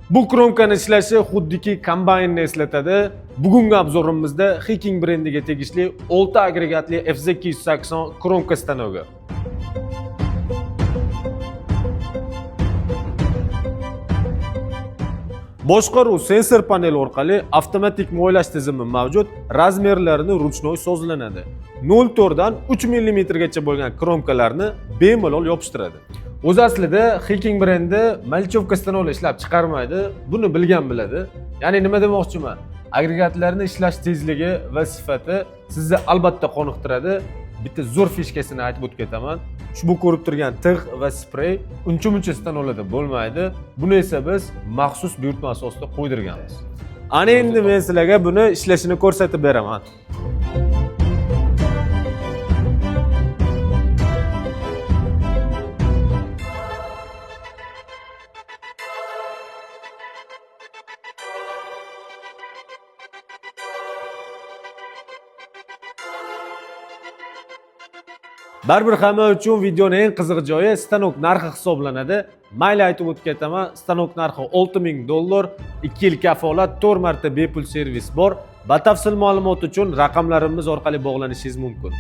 Bu kromkani ishlashi xuddiki kombaynni eslatadi. Bugungi обзор imizda Hiking brendiga tegishli 6 agregatli FZ280 kromka stanogi. Boshqaruv sensor paneli orqali avtomatik moylash tizimi mavjud, razmerlarini ручной sozlanadi. 0.4 dan 3 mm gacha bo'lgan kromkalarni bemalol yopishtiradi. O'zi aslida Hiking brendi мельчовка stanoklar ishlab chiqarmaydi. Buni bilgan biladi. Ya'ni nima demoqchiman? Agregatlarni ishlash tezligi va sifati sizni albatta qoniqtiradi. Bitta zo'r фишка sini aytib o'tib ketaman. Ushbu ko'rib turgan tig' va sprey uncha-muncha stanoklarda bo'lmaydi. Buni esa biz maxsus buyurtma asosida qo'ydirganmiz. Ana endi men sizlarga buni ishlashini ko'rsatib beraman. Baribir hamma uchun videoning eng qiziq joyi stanok narxi hisoblanadi. Mayli, aytib o'tib ketaman, stanok narxi 6000 dollar, 2 yil kafolat, 4 marta bepul servis bor. Batafsil ma'lumot uchun raqamlarimiz orqali bog'lanishingiz mumkin.